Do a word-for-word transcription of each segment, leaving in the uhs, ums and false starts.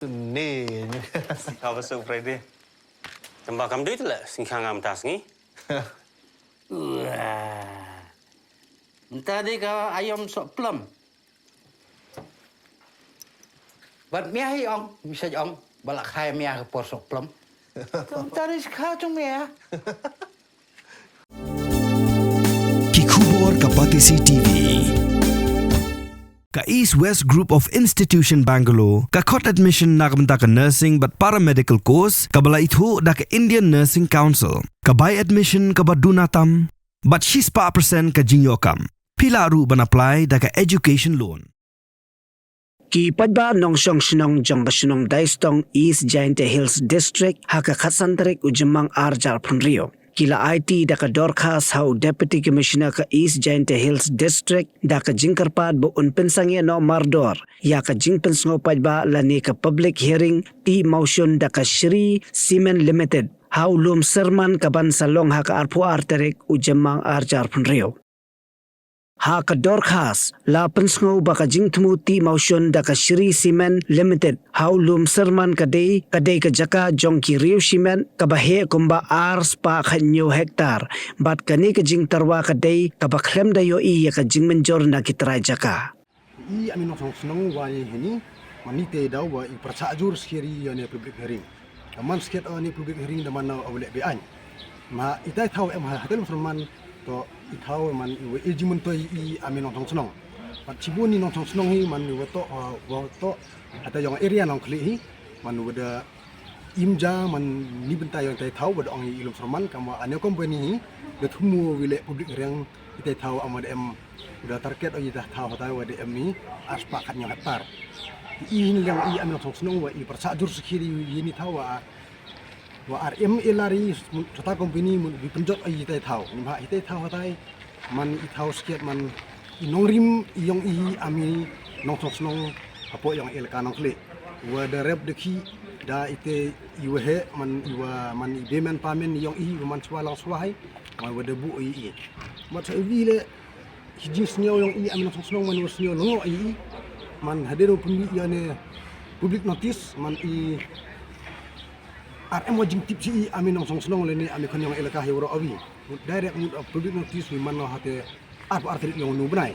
Ne. Ka ba su Friday. Tamba kam dei la sing khang am tas ngi. Wah. Mynta dei ka aïom soh plum. Bad mia hi ong, misa ong, ba la khai mia ka por soh plum. Mynta dei skha jong mia. Ki khubor ka Batesi T V. Ka East West Group of Institution Bangalore ka khot admission na ka bynta ka nursing bad paramedical course kaba la ithuh da ka Indian Nursing Council. Ka bai admission kaba duna tam bad shispah percent ka jingïoh kam. Phi lah ruh ban apply da ka education loan. Ki paidbah nongshong shnong jong ka shnong Daistong, East Jaintia Hills District, ha ka khatsan tarik u Jymmang ar hajar arphew hynriew, ki la aiti da ka dorkhas ha u Deputy Commissioner ka East Jaintia Hills District da ka jingkyrpad ba un pynsangeh noh mardor ïa ka jingpynsngew paidbah lane ka public hearing tih mawshun da ka Shree Cement Limited ha u lum Syrman kaban sa long ha ka arphew ar tarik u Jymmang ar hajar arphew hynriew. Ha ka dorkhas la pynsngew ba ka jingthmu tih mawshun da ka Shree Cement Limited ha u lum Syrman ka dei, ka dei ka jaka jong ki riew cement kaba heh kumba ar spah khathynñiew hektar. Bad kane ka jingtyrwa ka dei kaba khlem da ïohi ïa ka jingmynjur na ki trai jaka. I, a mi nongshong shnong wa i hini, man ite daw wa i pyrshah jur skhem ïa ne public hearing. Da man skhem ïa ne public hearing da man na u leh be-aiñ. Ma itai thaw em ha, ha Telum Syrman, to i thaw man i wa i jingmyntoi i, a mi nongshong shnong. Bad shibun i nongshong shnong hi man i wa to, uh, wa to, hata ïong area Nongkhlieh hi, man wa da im ja man ni bynta ïong itai thaw, wa da ong i Lum Syrman, kam wa a ne company hi, da thmu wi leh public hearing itai thaw am wa da em, da target o itai thaw hatai wa da em ni, ar spah khatñiew hektar. I hin liang i a mi nongshong shnong wa i pyrshah jur skhem i, i ni thaw wa, wa ar em i lari, mun, Tata company mun, wi pynjot o itai thaw. Ni ma itai thaw hatai, man i thaw skhem man i nongrim i ïong i hi a mi nongshong shnong hapoh ïong elaka Nongkhlieh. Wa da rep da khih da ite i wa heh man i wa man i bemen pamen i ïong i hi wa man swa lang swa hai, man wa da buh i i. Mat sa i wi leh hi jingsngew ïong i a mi nongshong shnong man wa sngew lyngngoh i i. Man hadien wa pynmih ïa ne public notice man i ar em wa jingtip shi i a mi nongshong shnong lane a mi khon ïong elaka hi waroh awi. Mut direct mut, uh, public notice wi man noh hate arphew ar tarik ïong u bnai.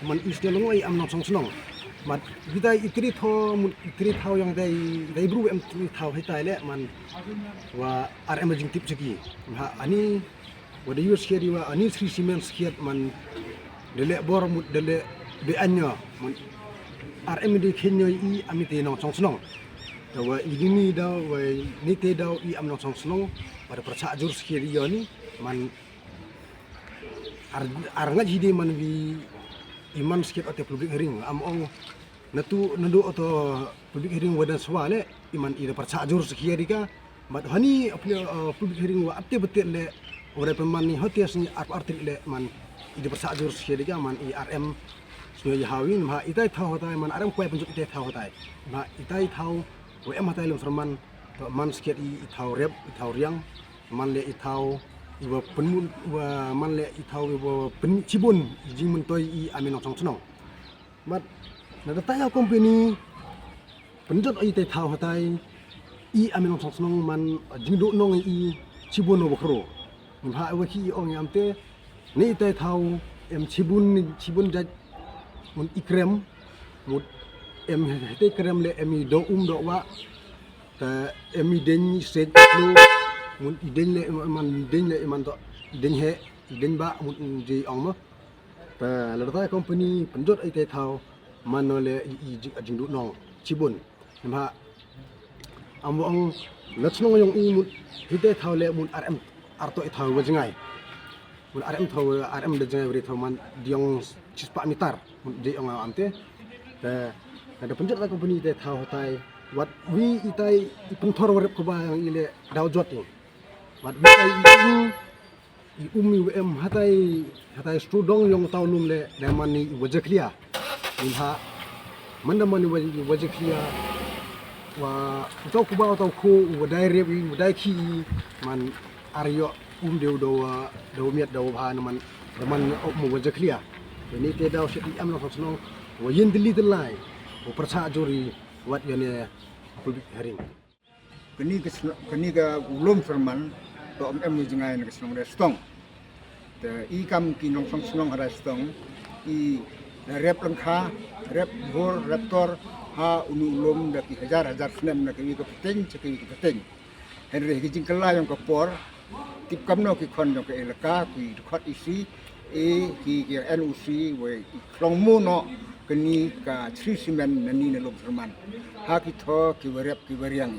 Man i sdang lyngngoh i a mi nongshong shnong. Mat itai i tri thaw mut i tri thaw ïong itai, itai bru em i thaw hitai leh man wa ar em wa jingtip shi ki. Ha ani wa da ïoh skhem i wa ani Shree Cement skhem man da leh bor mut da leh be-aiñ ïa man ar em de khein ïa i a mi te nongshong shnong. Da wa i dini da wa ni te da i a mi nongshong shnong wa da pyrshah jur skhem ïa ni man ar, ar ngait hi de man wi i man skhem o te public hearing am ong natu nadu o to public hearing wa da swa leh i man i da pyrshah jur skhem ïa ka. Mat hani a pli, uh, public hearing wa ate betet leh wa da pynman ni hote sngi arphew ar tarik leh man i da pyrshah jur skhem ïa ka man i ar em sngi ïa hawi ma itai thaw hatai man ar em kwai pynjot itai thaw hatai. Ma itai thaw wa em hatai Lum Syrman to man skhem i, i thaw rep i thaw riang man leh i thaw i wa pynmun wa man leh i thaw i wa pynmih shibun i jingmyntoi i a mi nongshong shnong. Mat na da tai ïa company pynjot o itai thaw hatai i a mi nongshong shnong man jingduh nong i shibun o wa khro. Ngim ha wa ki i ong i am te ni itai thaw em shibun, shibun jait mut i krem mut em hete krem leh em i do um do wa. Ta em i deng i sej lo mut i deng leh man deng leh man to i deng he i deng ba mut ji ong mo. Ta la da company pynjot itai thaw man no leh i, i jing, jingduh nong shibun. Ngim ha am wa ong la shnong ïong i mut itai thaw leh mut ar em ar to i thaw wa jngai. Mut ar em thaw ar em da jngai wa ri thaw man diong shispah meter mut ji ong am te. Ta la da pynjot la company itai thaw hatai wat wi itai i pynthor wa rep kaba ïong i leh daw jot i. Wat wi itai i i um i wa em hatai, hatai stu dong ïong taw lum leh da man ni i wa jakhlia. Ngim ha man da man ni wa, i wa jakhlia wa taw kuba taw khu wa dai rep i wa dai khi i man ar ïoh um deu do wa do miat do wa bha na man da man ni um wa jakhlia. Ni te daw shet i am nongshong shnong wa yin dili delai wa pyrshah jur i wat ïa ne Public hearing. Kani ka sno- kani ka u lum Syrman to em em u jngai na ka shnong Raistong. Te i kam ki nongshong shnong Raistong i rep lyngkha, rep bhur, rep tor ha uni u lum da ki hajar hajar snem na kiwi ka pateng cha kiwi ka pateng. Hynrei ki jingkylla jong ka por, tip kamno ki khon jong ka elaka, ki dkhot isi, e ki ki N O C, wei i khlong mu no kani ka chri simen nani na lum Syrman ha ki tho ki wa rep ki wa riang.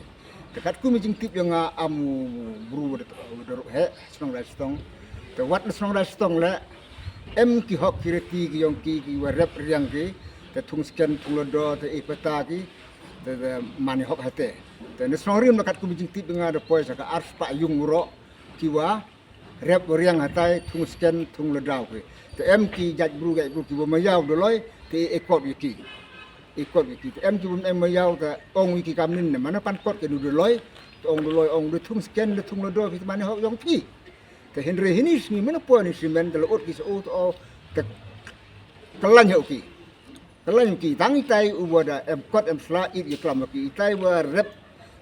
Te katkum i jingtip jong nga am u bru wa da ruh he shnong Raistong. Te wat na shnong Raistong le em ki hok ki reti ki jong ki ki wa rep riang ki. Te thung sken thung lodo te i pata ki. Te, te mani hok hate. Te na shnong Rim na katkum i jingtip jong nga da poi sa ka ar spah yung ro ki wa rep riang hatai thung sken thung lodo ki. Te em ki jait bru jait bru ki wa mayaw doloi te i kot wi ki. I kot wi ki. Te em ki wa em mayaw te ong wi ki kamnin ne mana pan kot ke nu doloi. Te ong doloi ong de thung sken de thung lodo ki te mani hok jong ki. Te hynrei hini sngi mana poi ni simen te la ot ki sa o te o te kylla hok ki. Kylla hok ki tang itai u wa da em kot em sla it i klam ki itai wa rep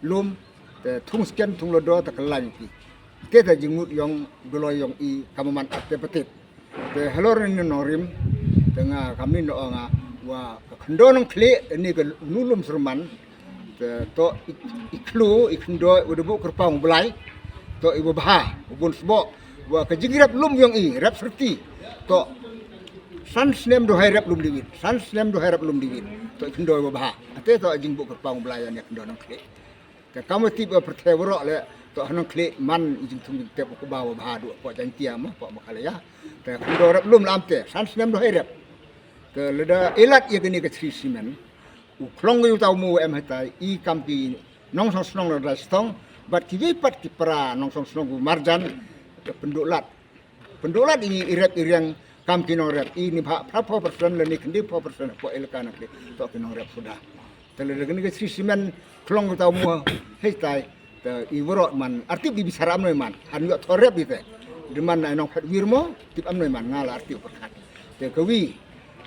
lum te thung sken thung lodo te kylla hok ki. Te te jingmut jong doloi jong i kamaman te patit. Te halor ni nong Rim te nga kamni no nga wa ka khyndew nong khlieh ni ka nu lum Syrman. Te to i, i khlu i khyndew u da buh kyrpang u Blai. To i wa bha u bun sboh wa ka jingrep lum jong i rep syrti. To san snem du hai rep lum diwit, san snem du hai rep lum diwit. To i khyndew i wa bha. Ate to i jingbuh kyrpang u Blai ïa ni khyndew nong khlieh. Te kam wa tip wa pyrthei waroh le to hanang khlieh man i jingthung jingtep u kba wa bha du po Jaintia ma po Meghalaya. Te khyndew rep lum lam te san snem du hai rep. Te lada ilat ïa kani ka chri simen u khlong yu tau mu em hatai i kam ki nongshong shnong na Raistong bad ki wei pat ki para nongshong shnong u marjan. Te pynduh lad pynduh lad i rep i riang kam ki nongrep i ni bha phra pho persen le ni khyndai pho persen po elaka na ki to ki nongrep suda. Te le kani ka chri simen khlong yu tau mu hei tai te i waroh man artip di bisar am noi man han yu thor rep di te. Di man na nong phet wir mo tip am noi man nga la artip pyrkhat. Te ka wi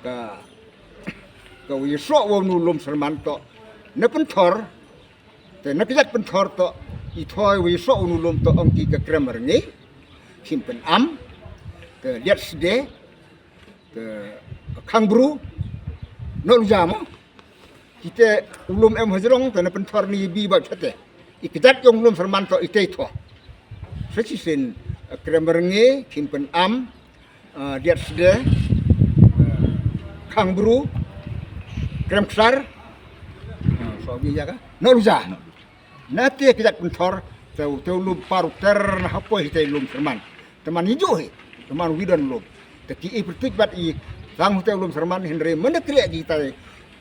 ka ka wi so wa nu lum Syrman to na pynthor. Te na ka jait pynthor to i thoi wa i so u nu lum to ong ki ka Krem Rngi, Khim Pynam, te Diat Sde, te Khang Bru, no lu jam. Kite u lum em hajrong te na pynthor ni bi ba chate. I ka jait jong lum Syrman to i te i tho. Sa chi sin Krem Rngi, Khim Pynam, ah, Diat Sde, ah, Khang Bru, Krem Ksar, ah, so bi ïa ka. No lu ja. Na te ki jait pynthor te te lum par ter na hapoi te lum Syrman. Te man i ju hi. Te man wi don lum. Te ki i pyrtik bat i tang te lum Syrman hynrei mende kre ki tai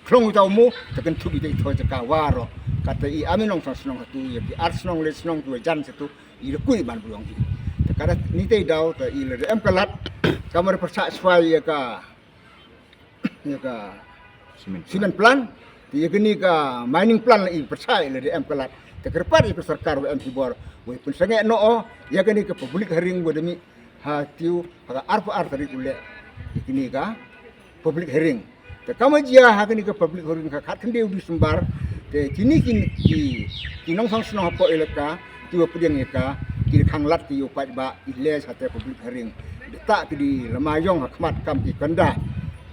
khlong tau mu te kan thuk i te thoi te ka waro. Kata i ami nongshong shnong tu ïa ki ar shnong le shnong tu jan se tu. I da kui ban buang ki. Te kada ni te dau te i le em ka lad. Kamar pyrsa swai ïa ka ïa ka cement plant. Te ïa kani ka mining plant i pyrsa i le em ka lad. Te kyrpad ïa ka sorkar wa em ki bor wa i pynsangeh no o ïa kani ka public hearing wa da mih ha tiu ha ka arphew ar tarik u leh ïa kani ka public hearing. Te kama jia ha kani ka public hearing ka khat khyndew December. Te kini ki ki ki nongshong shnong hapoh elaka ki wa pdiang ïa ka ki khang lad ki u paid ba i le sa te public hearing. Dei ta ki di lama yong ha khmat kam ki kanda.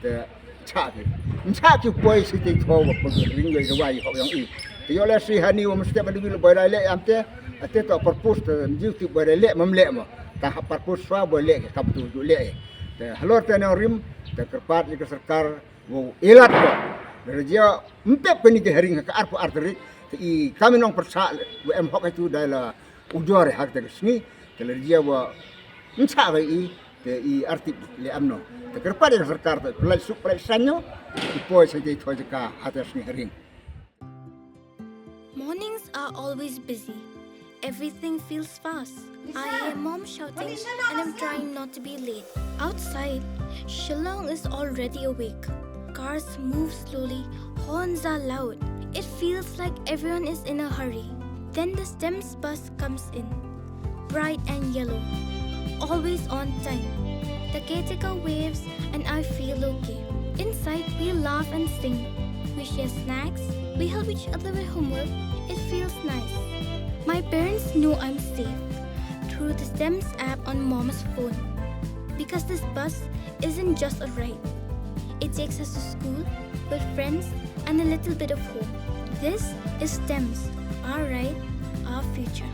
Te cha ki cha ki poi si te tho wa public hearing wa i hok yong i. Te yo le si hani wa mesti ban di wi le boi lai le am te. Ate to purpose te jiu ti boi lai le mam le mo. Ta ha purpose swa boi le ka tu ju le. Te halor te nong Rim te kyrpad ïa ka sorkar wow ilat ko. Lada jia mpep kani ka hearing ha ka arphew ar tarik te i kami nong pyrsa wa em hok itu dai la ujor ha kata ka sngi. Te lada jia wa nsa ka i te i artip le amno. Te kyrpad ïa ka sorkar te pynlait suk pynlait sanyo i poi sa jai thoi jaka ha ta sngi hearing. Mornings are always busy. Everything feels fast. I hear mom shouting and I'm trying not to be late. Outside, Shillong is already awake. Cars move slowly, horns are loud. It feels like everyone is in a hurry. Then the STEMS bus comes in, bright and yellow, always on time. The caretaker waves and I feel okay. Inside, we laugh and sing. We share snacks, We help each other with homework. It feels nice. My parents know I'm safe through the STEMS app on mom's phone, because this bus isn't just a ride. It takes us to school, with friends, and a little bit of home. This is STEMS, our ride, our future.